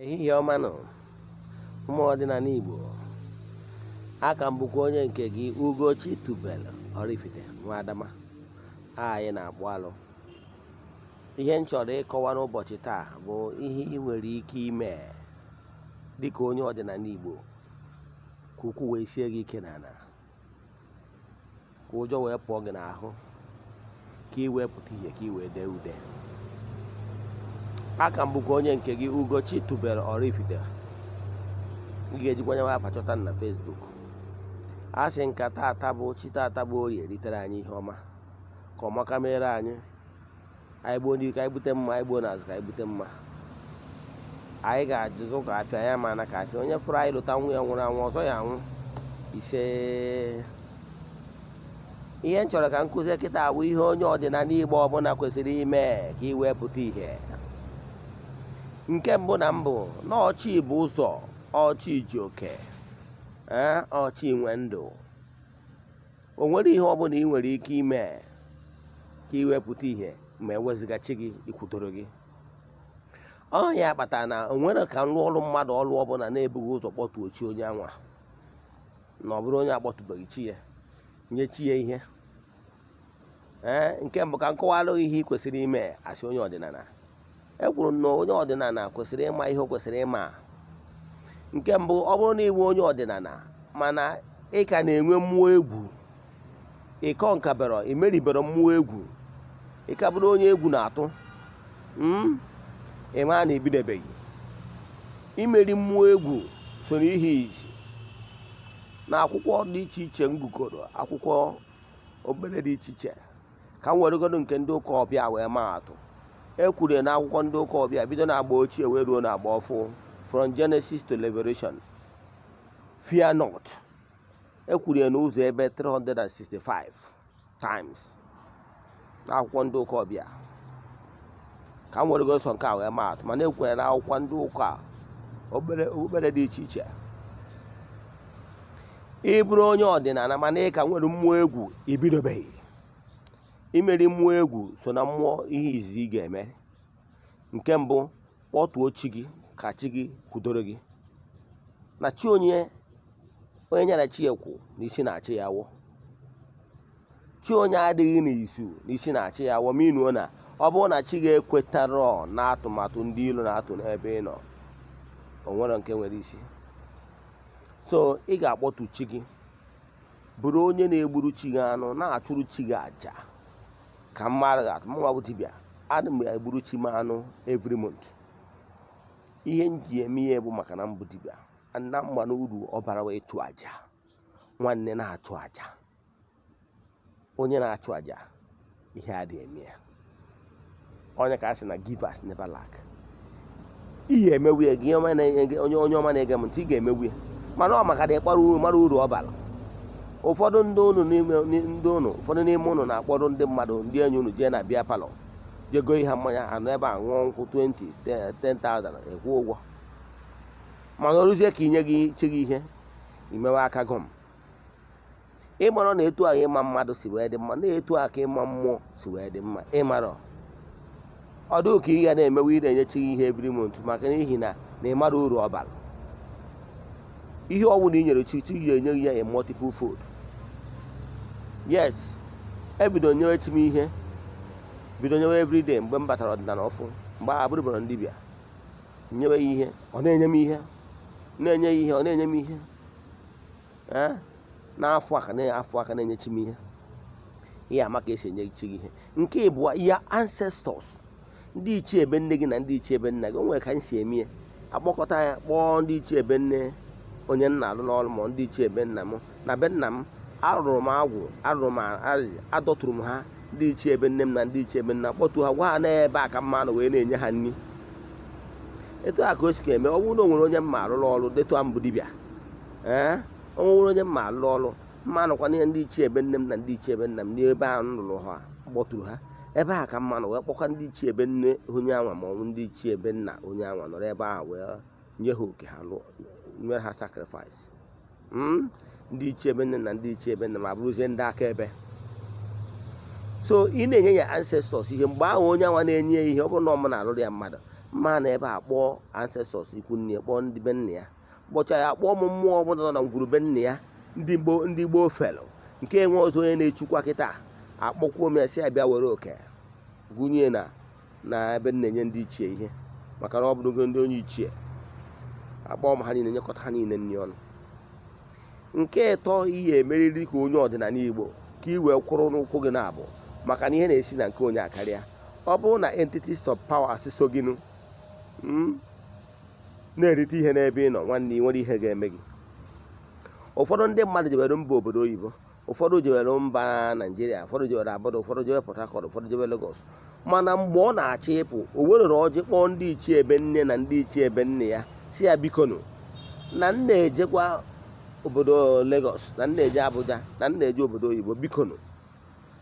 Ehihie ọma nụ, ụmụ ọdịnala Igbo. Aka m bụkwa onye nke gị, Ugochi Tubelu Oraifite nwa Adama. Anyị na-akpụ alụ. Ihe m chọrọ ịkọwa n'ụbọchị taa bụ ihe ị nwere ike ime dịka onye ọdịnala Igbo ka ụkwụ wee sie gị ike n'ala, ka ụjọ wee pụọ gị n'ahụ, ka ị wee pụta ihe, ka ị wee dee ude. Aka m bụkwa onye nke gị, Ugochi Tubelu Oraifite. Ị ga-ejikwa nyewe afa chọta m na Facebook. A sị nka tata bụ chi, tata bụ Orie, ritere anyị ihe ọma, ka ọmaka mere anyị. Anyị gbuo n'ike, anyị gbute mma. Anyị gbuo n'azụ, ka anyị gbute mma. Anyị ga-ajụzụ ka afịa ya ma na ka afịa onye fụrụ anyị lụta nwa ya nwụrụ anwụ ọzọ ya anwụ ise. Ihe m chọrọ ka m kụzie kịta bụ ihe onye ọdịnala Igbo ọbụla kwesịrị ime ka ị wee pụta ihe. Nke mbụ na mbụ, na ọchị bụ ụzọ, ọchị ji oke, ee, ọchị nwe ndụ. O nwere ihe ọbụla ị nwere ike ime ka ị wee pụta ihe ma eweziga chi gị ikwutoro gị. Ọ ya kpatara na o nwere ka nrụ ọrụ mmadụ, ọrụ ọbụla na-ebughị ụzọ kpọtuo chi onye anwa, na ọ bụrụ onye akpọtụbeghị chi ya, nye chi ya ihe. Ee, nke mbụ ka m kọwara ihe ị kwesịrị ime asị onye ọdịnala. E kwuru na onye ọdịnala kwesịrị ịma ihe o kwesịrị ịma. Nke mbụ, ọ bụrụ na ịbụ onye ọdịnala mana ị ka na-enwe mmụọ egwu, ịkọ nkabero, imeribero mmụọ egwu, ị ka bụrụ onye egwu na-atụ, ị maa na ibidobeghị imeri mmụọ egwu. So n'ihe izi na akwụkwọ dị iche iche m gụgoro, akwụkwọ obere dị iche iche, ka m weregodo nke ndị ụka ọbịa wee maa atụ. E kwuru na akwụkwọ ndị ụka ọbịa, bido na agba ochie wee ruo na agba ọfụ, from Genesis to Revelation, "Fear not." E kwuru ya n'ụzọ ebe 365 times n'akwụkwọ ndị ụka ọbịa. Ka m weregodo sọ nke a wee maa atụ, mana e kwuru na akwụkwọ ndị ụka obere okpukpere dị iche iche. Ị bụrụ onye ọdịnala mana ị ka nwere mmụọ egwu, ibidobeghị imeri mmụọ egwu. So na mmụọ ihe izizi ị ga-eme, nke mbụ, kpọtuo chi gị ka chi gị kwudoro gị. Na chi onye, onye nyere chi ekwu n'isi na-achị ya wụ chi onye adịghị n'izu n'isi na-achị ya wụ. Minuo na ọ bụrụ na chi ga-ekwetarọ na atụmatụ ndị ilo na-atụ n'ebe ị nọ, o nwere nke nwere isi. So ị ga-akpọtu chi gị, bụrụ onye na-egburu chi gị anụ, na-achụrụ chi gị àjà. Ka mmadụ ga-atụ mụnwa bụ dibịa, ana m egburu chi m anụ every month. Ihe m ji eme ihe bụ maka na m bụ dibịa na mgba na uru ọ bara wee chụ àjà. Nwanne, na-achụ àjà. Onye na-achụ àjà, ihe adịghị eme ya. Onye ka a sị na givers never lack. Ihe emewu ya gị onye ọma na-ege m ntị, ị ga-emewu ya, mana ọ maka na ịkpọrọ uru, mara uru ọ bara. Ụfọdụ ndị unu n'ime ndị unu, ụfọdụ n'ime unu na-akpọrọ ndị mmadụ, ndị enyi unu, jee na beer parlour, jee go ihe mmanya anụ ebe a, ṅụọ nkwụ 20 10,000, ekwu ụgwọ. Mana ọ rụzie ka inye gị chi gị ihe, imewe aka gọm. Ịmara na etu ahụ ịma mmadụ si wee dị mma, na etu a ka ịma mmụọ si wee dị mma. Ịmara ọ dị ka ị ga na-emewe, ị na-enye chi gị ihe every month, maka n'ihi na ị mara uru ọ bara. Ihe ọ bụla i nyere chi, chi ga-enye gị ya in multiple fold. Yes, ebido nyewe chi m ihe, bido nyewe everyday. Mgbe m batara ọdịnala ọfụ, mgbe a bụrụbara ndị bịa nyewe ya ihe, ọ na-enye m ihe, na-enye ya ihe, ọ na-enye m ihe. Ee, n'afọ aka na-afọ aka na-enye chi m ihe. Ihe ama ka esi enye chi gị ihe. Nke ịbụọ, ya ancestors, ndị ichie ebe nne gị na ndị ichie ebe nna gị. O nwere ka anyị si eme ya, akpọkọta ya, kpọọ ndị ichie ebe nne onye nna alụ n'ọrụ, ma ndị ichie ebe nna m na be nna m. Arụrụ m agwụ, arụrụ m azị, adọtụrụ m ha, ndị ichie ebe nne m na ndị ichie ebe nna, kpọtuo ha, gwa ha n'ebe a ka mma nọ wee na-enye ha nri. Etu a ka o si ka eme. Ọ bụrụ na o nwere onye mma arụrụ ọrụ detu mbụ dibịa, ee, o nwere onye mma arụrụ ọrụ, mma nọkwa n'ihe ndị ichie ebe nne m na ndị ichie ebe nna m n'ebe ahụ m lụrụ ha, kpọtụrụ ha ebe a ka mma nọ wee kpọkwa ndị ichie ebe nne onye anwa ma ọ bụ ndị ichie ebe nna onye anwa, nọrọ ebe ahụ wee nye ha oke ha, lụọ, nye ha sacrifice. Ndị ichie ebe nne na ndị ichie ebe nna ma bụrụzie ndị aka ebe. So ị na-enye ya ancestors ihe, mgbe ahụ onye anwa na-enye ya ihe, ọ bụrụ na ọ mụ na-alụrụ ya mmadụ, Mma na ebe a kpọọ ancestors, ikwu nne ya, kpọọ ndị be nna ya, kpọcha ya, kpọọ ụmụ mmụọ ọbụla nọ na ngwuru be nna ya, ndị gboo, ndị gboo felụ nke enwe ọzọ, onye na-echukwa kịta, akpọkwuo m ya, si ya bịa were oke gụnye na ebe m na-enye ndị ichie ihe, maka na ọ bụrụgo ndị onye ichie. Akpọọ m ha niile, nyekọta ha niile nri ọnụ. Nke ịtọ, ihe emeriri ka onye ọdịnala Igbo ka ị wee kwụrụ n'ụkwụ gị na-abụ, maka na ihe na-esi na nke onye akarịa. Ọ bụrụ na entities of powers so gị nụ na-erite ihe n'ebe ị nọ, nwanne, ị nwere ihe ga-eme gị. Ụfọdụ ndị mmadụ jebere mba obodo oyibo, ụfọdụ jebere mba Naijiria, ụfọdụ jebere Abuja, ụfọdụ jebere Port Harcourt, ụfọdụ jebere Lagos, mana mgbe ọ na-achọ ịpụ, o werere ọjị kpọọ ndị ichie ebe nne na ndị ichie ebe nne ya, si ya, bikonu, na nna ejekwa obodo Lagos, na nna eje Abuja, na nna eje obodo oyibo, bikonu,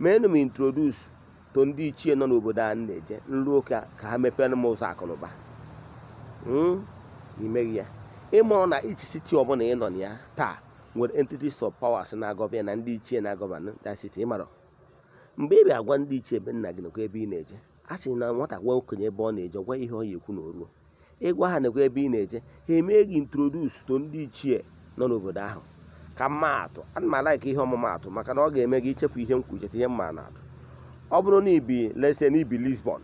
meenụ m introduce to ndị ichie nọ n'obodo a na-eje nruo ka ha mepere m ụzọ akụnụba. Imeghị ya. Ịmụrụ na each city ọbụla ị nọ na ya taa nwere entities of powers na-agọva ya na ndị ichie na-agọva that city. Ịmarọ mgbe ị bịa gwa ndị ichie ebe nna gị nakwa ebe ị na-eje, a sị na nwata gwa okenye ebe ọ na-eje, gwa ihe ọ ya ekwu na oruo. Ịgwa ha nakwa ebe ị na-eje, ha emee gị introduce to ndị ichie nọ n'obodo ahụ. Ka mma atụ, ana m a-like ihe ọmụma atụ, maka na ọ ga-eme gị ichefu ihe m kwuru, cheta ihe mma na atụ. Ọ bụrụ na ibi lese na ibi Lisbon,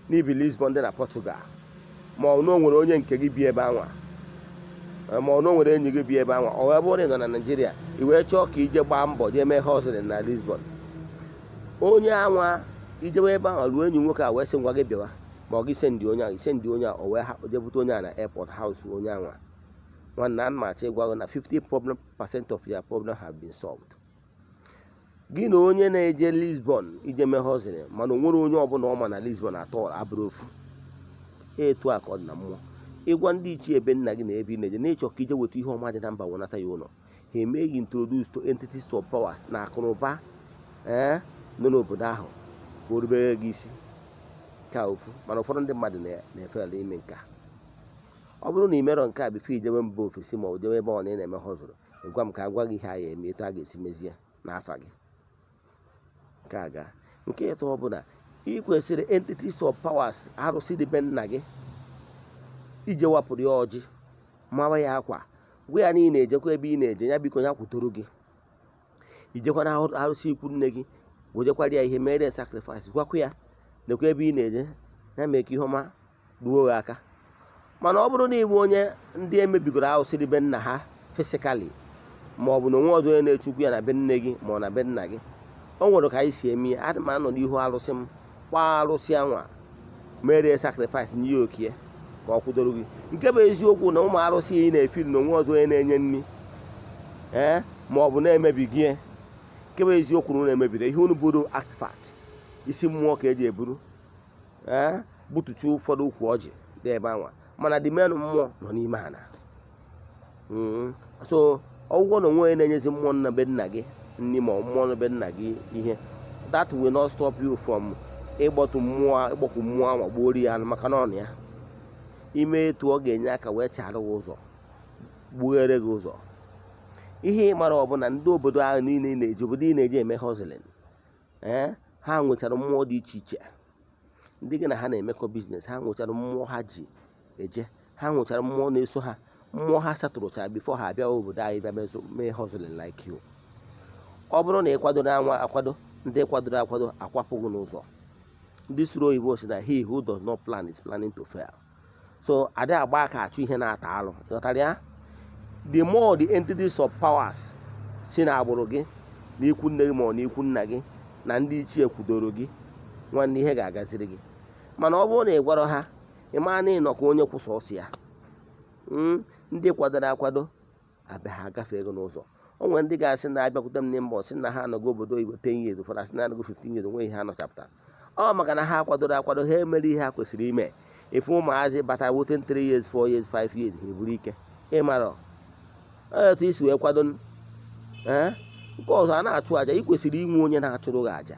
n'ibi Lisbon dị na Portugal, ma ọ na o nwere onye nke gị bi ebe anwa, ma ọ na o nwere enyi gị bi ebe anwa, ọ wee bụrụ na ị nọ na Naịjirịa, i wee chọọ ka ije gbaa mbọ jee mee hustling na Lisbon, onye anwa ijewe ebe ahụ ruo, enyi nwoke a wee sị, ngwa, gị bịawa, ma ọ gị send onye a, send onye a, o wee jee bute onye a na airport house onye anwa. Nwanne, ana m achọ ịgwa gị na 50 problem percent of your problem have been solved. Gị na onye na-eje Lisbon ije mee hustling, mana o nwere onye ọbụla ọ ma na Lisbon atọ, abụrụ ofu. Etu a ka ọ dị na mmụọ. Ịgwa ndị ichie ebe nna gị na ebe ị na-eje, na ịchọ ka ije weta ihe ọma dị na mba, wenata ya ụlọ, ha emee gị introduce to entities of powers na akụnụba ee nọ n'obodo ahụ ka o rubere gị isi ka ofu. Mana ụfọdụ ndị mmadụ na-efela ime nke a. Ọ bụrụ na ị merọ nke a before ijebe mba ofesi ma ọ bụ jebe ebe ọ na ị na-eme hustle, ịgwa m ka a gwa gị ihe a ya eme, etu a ga-esi mezie n'afa gị. Nke a gaa. Nke ịtọ ọ bụ na ị kwesịrị entities of powers, arụsị dị be nna gị, ije wapụrụ ya ọjị, mawa ya akwa, gwa ya na ị na-ejekwa ebe ị na-eje, ya biko ya kwutoro gị. Ijekwa na arụsị ikwu nne gị, wejekwara ya ihe, mere ya sacrifice, gwakwa ya nekwa ebe ị na-eje, ya mee ka ihe ọma ruo gị aka. Mana ọ bụrụ na ịbụ onye ndị emebigoro arụsị dị be nna ha physically, ma ọ bụ na onwe ọzọ onye na-echukwu ya na be nne gị ma ọ na be nna gị, o nwere ka anyị si eme ya. Adị m anọ n'ihu arụsị m, kwa arụsị anwa, mere sacrifice, nye ya okie ka ọ kwụdoro gị. Nke bụ eziokwu na ụmụ arụsị ị na-efiri na onwe ọzọ onye na-enye nri ee ma ọ bụ na-emebi gị. Nke bụ eziokwu na unu emebiri ihe unu buru artifact, isi mmụọ ka eji eburu ee gbututu ụfọdụ ukwu ọjị dị ebe anwa, mana the main mmụọ nọ n'ime ana. So ọgwụgwọ na onwe onye na-enyezi mmụọ nna be nna gị nri ma ọ mmụọ na be nna gị ihe, that will not stop you from ịgbọtụ mmụọ, ịgbọkwu mmụọ anwa, gbuoro ya anụ, maka na ọ na ya ime etu ọ ga-enye aka wee chara gị ụzọ, gbughere gị ụzọ. Ihe ị mara ọbụla, ndị obodo ahụ niile ị na-eji, obodo ị na-eji eme hustling, ee, ha nwechara mmụọ dị iche iche ndị gị na ha na-emekọ business. Ha nwechara mmụọ ha ji eje, ha nwechara mmụọ na-eso ha, mmụọ ha satụrụchara before ha abịa obodo anyị bịa mee hustling like you. Ọ bụrụ na ị kwadoro anwa akwado, ndị kwadoro akwado akwapụghị n'ụzọ. Ndị suru oyibo si na he who does not plan is planning to fail. So adị agba aka achụ ihe na-ata alụ. Ịghọtara ya? The more the entities of powers si na agbụrụ gị, n'ikwu nne gị ma ọ n'ikwu nna gị na ndị ichie kwudoro gị, nwanne, ihe ga-agaziri gị. Mana ọ bụrụ na ị gwarọ ha, ị maa na ịnọ ka onye kwụsa ọsọ ya. Ndị kwadoro akwado abịa, ha agafe ego n'ụzọ. O nwere ndị ga-asị na abịakwute m n'mba, sị na ha anọgo obodo oyibo 10 years, ụfọdụ asị na anọgo 15 years, onwe ihe ha nọchapụtara. Ọ maka na ha kwadoro akwado, ha emere ihe ha kwesịrị ime. Ife ụmụazị batara within 3 years, 4 years, 5 years, ha eburu ike. Ịmara etu isi wee kwado. Ee, nke ọzọ, a na-achụ àjà, ị kwesịrị inwe onye na-achụrụ gị àjà.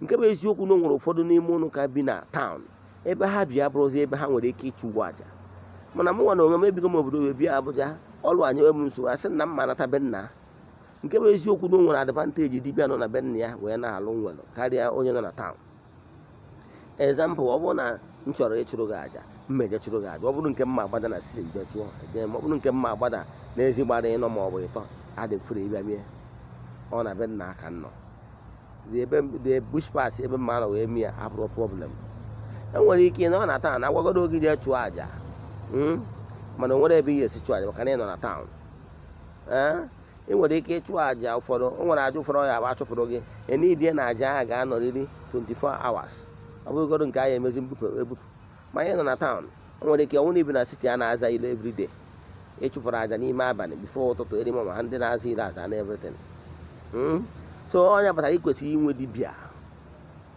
Nke bụ eziokwu na o nwere ụfọdụ n'ime ụnụ ka bi na town ebe ha bi, abụrụzi ebe ha nwere ike ịchụ ụgwọ àjà. Mana mụ nwa na onwe m ebigo m obodo oyibo, bịa Abuja, ọrụ anyị m nsogbu, asị na mma nata be nna. Nke bụ eziokwu na o nwere advantage dibịa nọ na be nna ya wee na-alụ nwere karịa onye nọ na town. Example, ọ bụrụ na M chọrọ ịchụrụ gị àjà, mmeje chụrụ gị àjà. Ọ bụrụ nke mma agbada na stream bịa chụọ eje, ma ọ bụrụ nke mma agbada n'ezi gbara ịnọ ma ọ bụ ịtọ, adị m free ịbịa mie. Ọ na be nna aka nọ ebe the bush path, ebe mma nọ wee mie abụrụ problem. Enwere ike ịnọ na town agwagodo gị jee chụọ àjà, mana o nwere ebe ị ga-esi chụọ àjà maka na ị nọ na town. Ee, ị nwere ike ịchụ àjà ụfọdụ. O nwere àjà ụfọdụ ya bụ achụpụrụ gị enidie na àjà ahụ ga-anọrịrị 24 hours. Ọ bụrụgodo nke anyị emezi mbupụ ebupụ, ma anyị nọ na town, o nwere ike ọ bụrụ na ibi na city a na-aza ilo everyday, ịchụpụrụ àjà n'ime abalị before ụtụtụ eri ma ndị na-aza ilo aza na everything. So onye pụtara ị kwesịrị inwe dibịa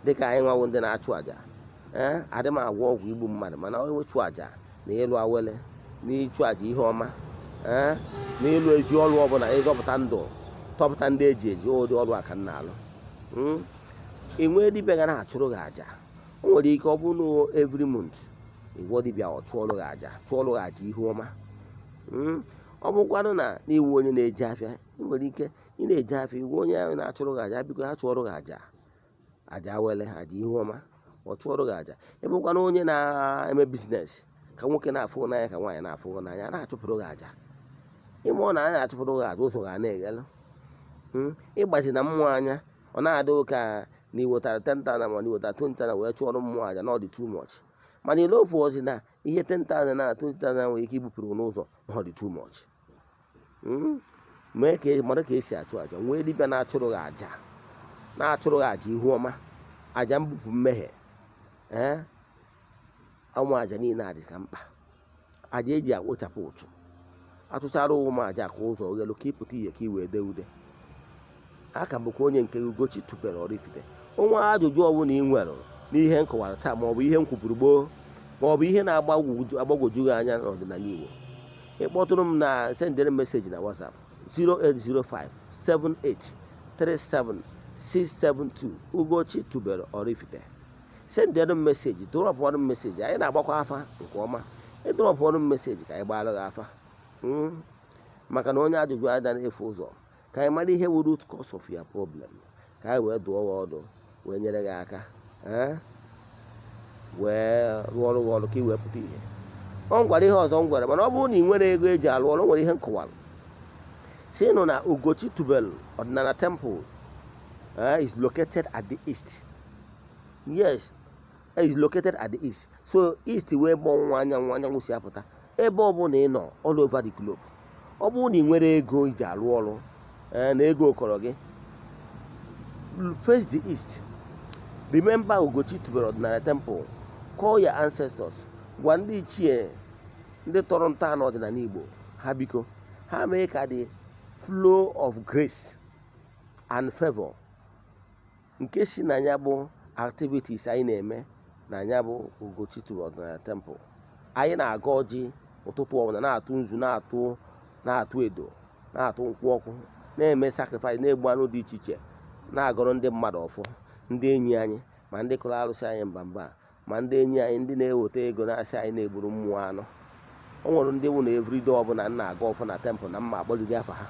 dịka anyị nwawo ndị na-achụ àjà. Ee, adị m agwọ ọgwụ igbu mmadụ, mana ịchụ àjà na ịlụ awele na ịchụ àjà ihe ọma, ee, na ịlụ ezi ọrụ ọbụla, ịzọpụta ndụ, tọpụta ndị eji eji, ụdị ọrụ a ka m na-alụ. Ị nwee dibịa ga na-achụrụ gị àjà. O nwere ike ọ bụrụ na every month ịgwọ dibịa, ọ chụọrụ gị àjà, chụọrụ gị àjà ihu ọma. Ọ bụrụkwanụ na n'iwu onye na-eje afịa, ị nwere ike ị na-eje afịa, igwe onye ahụ na-achụrụ gị àjà, biko ha chụọrụ gị àjà, àjà awele, àjà ihu ọma, ọ chụọrụ gị àjà. Ị bụrụkwanụ onye na-eme business, ka nwoke na-afụ n'anya, ka nwaanyị na-afụ n'anya, na-achụpụrụ gị àjà. Ime ọ na a na-achụpụrụ gị àjà, ụzọ ga na-eghelụ. Ịgbazi na mmụọ anya, ọ na-adị ụka na iwetara 10,000 ma na iwetara 20,000 wee chụọrọ mmụọ àjà na ọ dị too much, mana ile ofu ozi na ihe 10,000 na 20,000 nwere ike ibupụrụ n'ụzọ na ọ dị too much. Mee ka mara ka esi achụ àjà. Nwee dibịa na-achụrụ gị àjà, na-achụrụ gị àjà ihu ọma, àjà mbupụ mmehie. Ee, ụmụ àjà niile a dị ka mkpa. Àjà eji akpochapụ ụchụ, atụchara ụmụ àjà ka ụzọ oghelu, ka ịpụta ihe, ka ị wee dee ude. Aka bụkwa onye nke Ugochi tupere Oraifite. Onwe ajụjụ ọbụla ị nwere n'ihe m kọwara taa, maọbụ ihe m kwupụrụ gboo, maọbụ ihe na-agbagwoju gị anya n'ọdịnala Igbo, ịkpọtụrụ m na sendere message na WhatsApp 0805 78 37 672. Ugochi tubelu Oraifite. Sendere m message, dropụọrụ m message. Anyị na-agbakwa afa nke ọma. Ịdropụọrụ m message ka anyị gbaara gị afa, maka na onye ajụjụ ada na-efu ụzọ. Ka anyị mara ihe wụ root cause of your problem, ka anyị wee dụọ gị ọdụ, wee nyere gị aka, wee rụọ ọrụ gị ọrụ ka ị wee pụta ihe. Ọ gwara ihe ọzọ m gwara, mana ọ bụrụ na ị nwere ego eji alụ ọrụ, nwere ihe m kọwara si nụ na Ugochi tubelu Ọdịnala Temple is located at the east. Yes, is located at the east. So east wee bụ ọwụwa anyanwụ, anyanwụ si apụta. Ebe ọbụla ị nọ all over the globe, ọ bụrụ na ị nwere ego iji alụ ọrụ, na ego kọrọ gị, face the east, remember Ugochi tubelu Ọdịnala Temple, call your ancestors, gwa ndị ichie, ndị tọrọ ntọala ọdịnala Igbo, ha biko ha mee ka the flow of grace and favor nke si na ya bụ activities anyị na-eme na ya bụ Ugochi tubelu Ọdịnala Temple. Anyị na-aga ọjị ụtụtụ ọbụla, na-atụ nzu, na-atụ edo, na-atụ nkwụ ọkụ, na-eme sacrifice, na-egbu anụ dị iche iche, na-agọrọ ndị mmadụ ọfọ, ndị enyi anyị, ma ndị kụrụ arụsị anyị mba mba, ma ndị enyi anyị, ndị na-eweta ego na-asị anyị na-egburu mmụọ anụ. O nwere ndị wụ na everyday ọbụla m na-aga ọfọ na temple na mma akpọrịrị afa ha,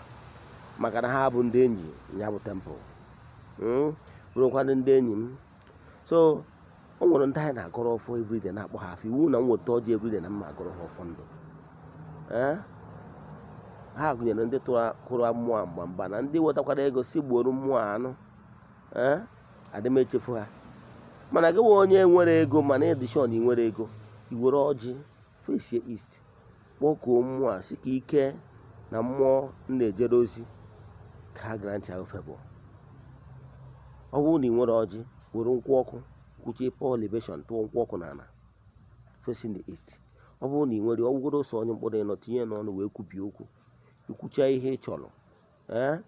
maka na ha bụ ndị enyi ya bụ temple, bụrụkwanụ ndị enyi m. So o nwere ndị anyị na-agọrọ ọfọ everyday, na-akpọ ha afọ iwu na m weta ọjị everyday na mma agọrọ ha ọfọ ndụ. Ee, ha gụnyere ndị tụrụ kụrụ mmụọ mgba mgba na ndị wetakwara ego si gbuoro mmụọ anụ. Ee, adị m echefu ha. Mana gị nwe onye nwere ego, mana ịdị sure na ị nwere ego, i were ọjị face east, kpọkuo mmụọ a, sị ka ike na mmụọ m na-ejere ozi ka ha grant ahụ favor. Ọ bụrụ na ị nwere ọjị, were nkwụ ọkụ kwuchie, pour libation, tụọ nkwụ ọkụ n'ala facing the east. Ọ bụrụ na ị nwere ọgwụgoro sọ onye mkpụrụ ịnọ, tinye n'ọnụ wee kwubie okwu, ikwucha ihe ị chọrọ, ee,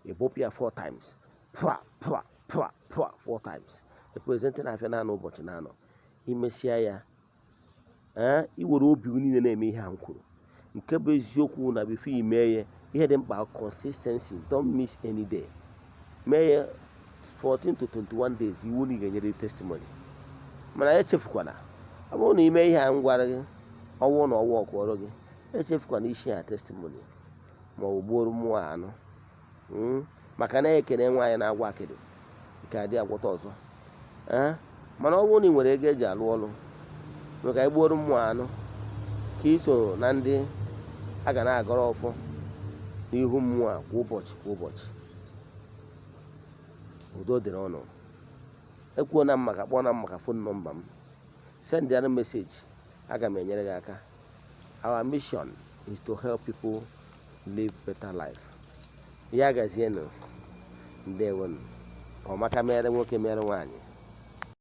ị bụpụ ya four times, pụa pụa pụa pụa, four times, representing afịa naanọ, ụbọchị naanọ. Imesịa ya, ee, iwere obi gị niile na-eme ihe a m kwuru, nke bụ eziokwu na before ime ya, ihe dị mkpa, consistency. Don't miss any day. Mee ya 14 to 21 days, iwu na ị ga-enyere testimony. Mana echefukwana, ọ bụrụ na ime ihe a m gwara gị, ọnwụ na ọnwa ọkụọrọ gị, echefukwana isi ya testimony ma ọ bụ gbuoro mmụọ anụ, maka na ekene nwaanyị na-agwa akịdị nke adị agwọta ọzọ. Ee, mana ọ bụrụ na ị nwere ego eji alụ ọrụ, Maka anyị gbuoro mmụọ anụ ka iso na ndị a ga na-agọrọ ọfọ n'ihu mmụọ a kwa ụbọchị kwa ụbọchị. Udo dịrị ụnụ. Ekwuona m maka, kpọọ na m maka phone number m, send ya message, aga m enyere gị aka. Our mission is to help people live better life. Ya gazienụ, ndewonụ. Ka ọmaka mere nwoke, mere nwaanyị.